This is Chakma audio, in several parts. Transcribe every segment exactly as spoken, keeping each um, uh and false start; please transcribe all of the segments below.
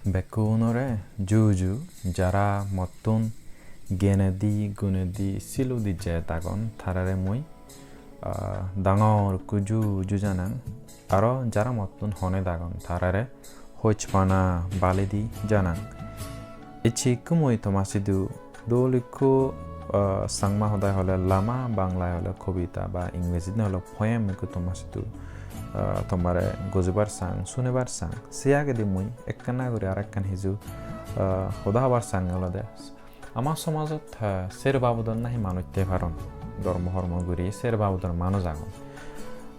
Bekkunore ju ju, jara mottun genedi gunedi siludi jet agon, tarare mui, ah, dangor ekku ju ju janang. Aro jara mottun honed agon, tarare hojpana baledi janang. Ecche ekku mui toma sidu dol ekku, ah, Changma hodai hole lama, Banglai hole kobita ba Ingrejidi hole poem ekku toma sidu, ah, tomare gojibar sang, sunibar sang. Se agedi mui ekkana guri aro ekkan hiju, ah, hoda hobar sang olode ama somajot, ah, ser babodor nahi manuj te paron, dhormo hormo guri ser babodor manuj agon.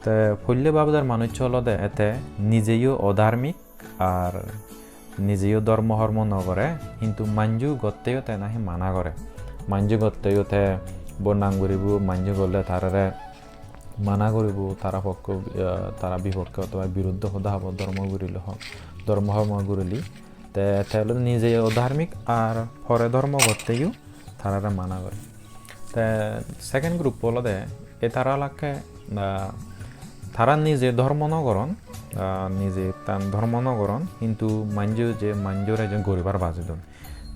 Te poille babodor manuj olode ete nijeyo odharmik, ar nijeyo dhormo hormo no gore, hintu manju gotteyo te nahi mana gore. Manju gotteyo te bodnam guribo, manju gorle tarare mana guribo, tara pokko, eh, tara bipokke othoba biruddhe hoda hobo dhormo gurile ho-, dhormo hormo gurile. Te, te olode nijeyo odharmik ar pore dhormo gotteyo tarare mana gore. Te second group olode e tara olakke, ah, tara nije dhormo no goron, ah, nije ekkan dhormo no goron, hintu manjo je manjore je guribar baje don.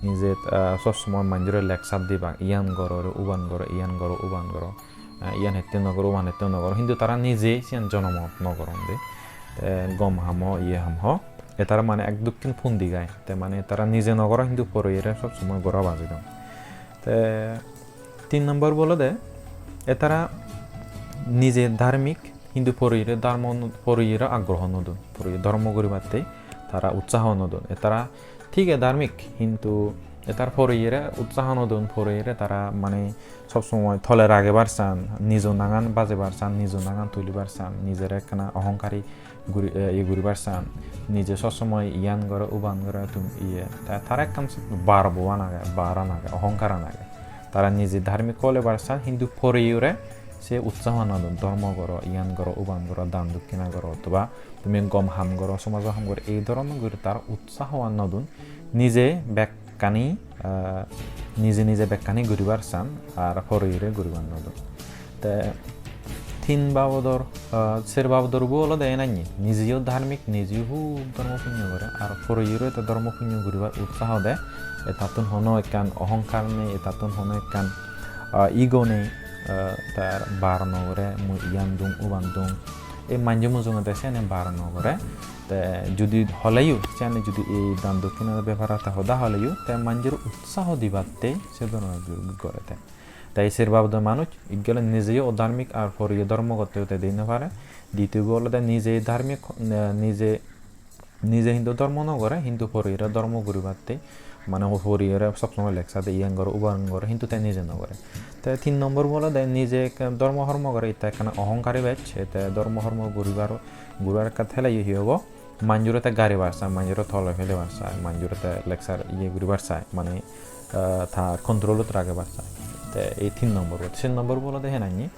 Nije, ah, sob somoi manjore lecture dibak, iyan goro, uban goro, iyan goro, uban goro, ah, iyan hette no goro, uban hette no goro, hintu tara nije siyan jonomot no goron de. Te gom ham ho, iye ham ho, e tara mane ek dokken pundi gai. Te mane tara nije no goro, hintu poroyere sob somoi gora baje don. Te tin nombor olode, e tara nije dharmik, hintu poroyere dhormo, poroyere aggroho no don, poroyere dhormo guribatte tara utsaho no don. E tara thik age dharmik, hintu e tara poroyere utsaho no don, poroyere tara mane sob somoi tole ragebar san, nijo nangan bajebar san, nijo nangan tulibar san, nijere ekkana ohonkari guri, eh, iye guribar san, nije sob somoi iyan goro, uban goro, tumi iye. Ta-, tara ekkan bar boan age, baran age, ohonkaran age. Tara nije dharmik olebar san, hintu poroyere se utsaho no don, dhormo goro, iyan goro, uban goro, dan dokkina goro, othoba tumi gom ham goro, somajo ham goro, ei dhoronor guri tara utsaho an no don. Nije bek-, bekkani, ah, nije nije bekkani guribar san, ar poroyere guribar no don. Te tin babodor, ah, ser babodor bo olode enanni, nijeyo dharmik, nijeyo hub dhormo punyo gore, ar poroyere te dhormo punyo guribar utsaho de. Etattun hono ekkan ohonkar nei, etattun hono ekkan, ah, ego nei, ah, tar bar no gore, mui iyan dung, uban dung. Ei manjo mujunge te siyani bar no gore. Te judi holeyo, siyani judi ei dan dokkinar bepare te hoda holeyo, te manjore utsaho dibatte se dhoronor guri gore te. Te ei ser babodor manuj, ikkole nijeyo odharmik ar poroyo dhormo gotte te dei no pare. Ditiyo bo olode nije dharmik, eh, nije, nije hintu dhormo no gore, hintu poroyore dhormo guribatte, mane ho-, poroyore sob somoi lecture de, iyan goro, uban goro, hintu te nije no gore. Te tin nombor bo olode nije ek dhormo hormo gore, itte ekkana ohonkari bej, te dhormo hormo guribar, guribar ekka theleyo hi obo? Manjore te garibar sai, manjore tole felebar sai, manjore te lecture iye guribar sai, mane, eh, ta control-ot ragebar sai. Te ei tin nombor bo, tin nombor bo olode henanni,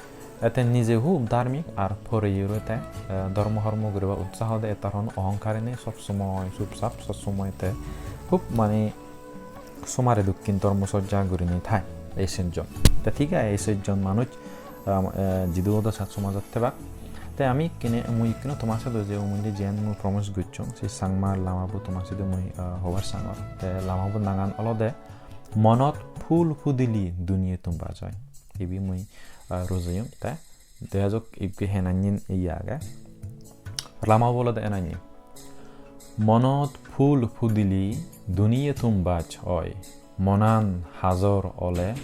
ete nije hub dharmik ar poroyore te, eh, dhormo hormo guribar utsaho de, etar hono ohonkar nei, sob somoi chupchap, sob somoi te hub mane somare dokken dhormo sojja gurinei thai ei sejjon. Te thik age, ei sejjon manuj, um, eh, jidu odo sat somajot thebak. Te ami ikkine, mui ikkine toma sidu je umundi jiyan mui promise gocchong, se Changma lamabo toma sidu mui, ah, hobar sangor. Te lamabo nangan olode Monot Phul Phudile Duniye Tumbaj Oi. Ibe mui, ah, rojeyong te. Dega jok ibbe henanni iye age. Lamabo olode enanni. Monot phul phudile duniye tumbaj oi. Monan hajor ole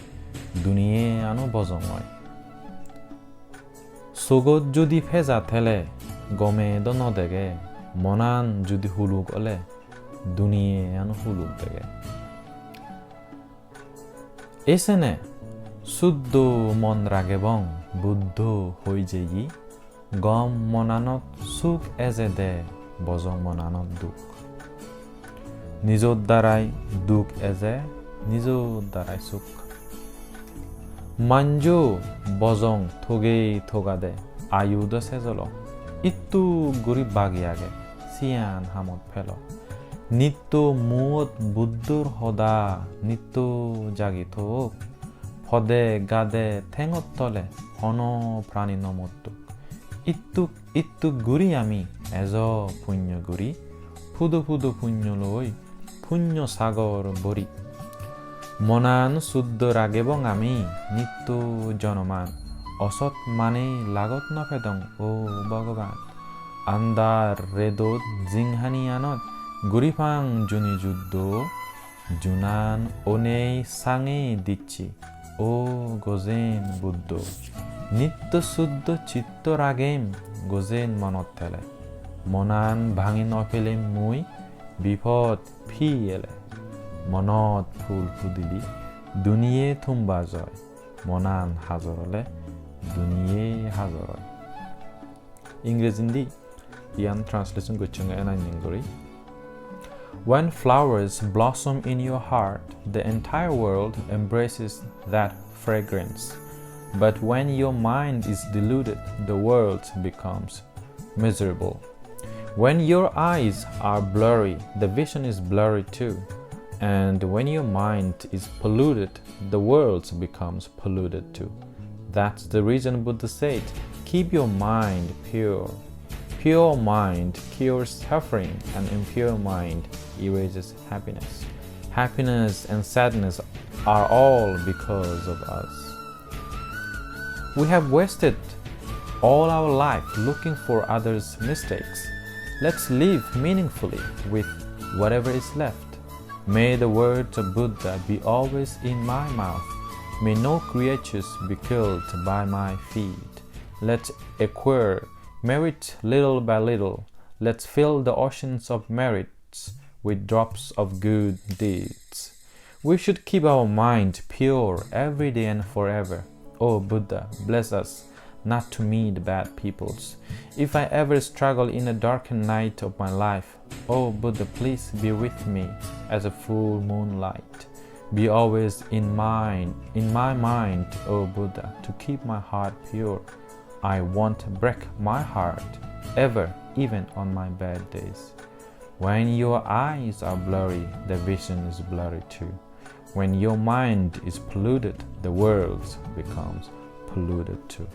duniye ano bojong oi. Sogot judi peja thele gome do no dege, monan judi huluk ole duniye ano huluk dege. Esene suddo mon ragebong Buddho hoi jeye, gom monanot suk ejede, bojong monanot duk. Nijor darai duk eje, nijor darai suk. Manjo bojong togei togade, ayu do sejolo. Ittuk guri bagi age, siyan hamot pelo. Nitto muot Buddhor hoda, nitto jagi thok. Pode gade thengot tole, hono prani no mottuk. Ittuk ittuk guri ami ejo punyo guri, pudo pudo punyo loi, punyo sagor bori. Monan suddho ragebong ami nitto jonoman, osot mane lagot no pedong o Bhogoban. Andar redot jinghaniyanot guripang juni juddho, junan onei sange dicchi o Gojen Buddho. Nitto suddho chitto ragem Gojen monot thele. Monan bhangi no pelem mui bipod phi ele. Monot phul pudili duniye thumba joi. Monan hajor ole duniye hajor oi. Ingrejindi iyan translation gocchonge ena inin guri. When flowers blossom in your heart, the entire world embraces that fragrance. But when your mind is deluded, the world becomes miserable. When your eyes are blurry, the vision is blurry too. And when your mind is polluted, the world becomes polluted too. That's the reason Buddha said, "Keep your mind pure." Pure mind cures suffering, and impure mind erases happiness. Happiness and sadness are all because of us. We have wasted all our life looking for others' mistakes. Let's live meaningfully with whatever is left. May the words of Buddha be always in my mouth. May no creatures be killed by my feet. Let's acquire merit little by little. Let's fill the oceans of merits with drops of good deeds. We should keep our mind pure every day and forever. Oh Buddha, bless us not to meet bad peoples. If I ever struggle in the darkened night of my life, oh Buddha, please be with me as a full moonlight. Be always in mind, in my mind, oh Buddha, to keep my heart pure. I won't break my heart ever, even on my bad days. When your eyes are blurry, the vision is blurry too. When your mind is polluted, the world becomes polluted too.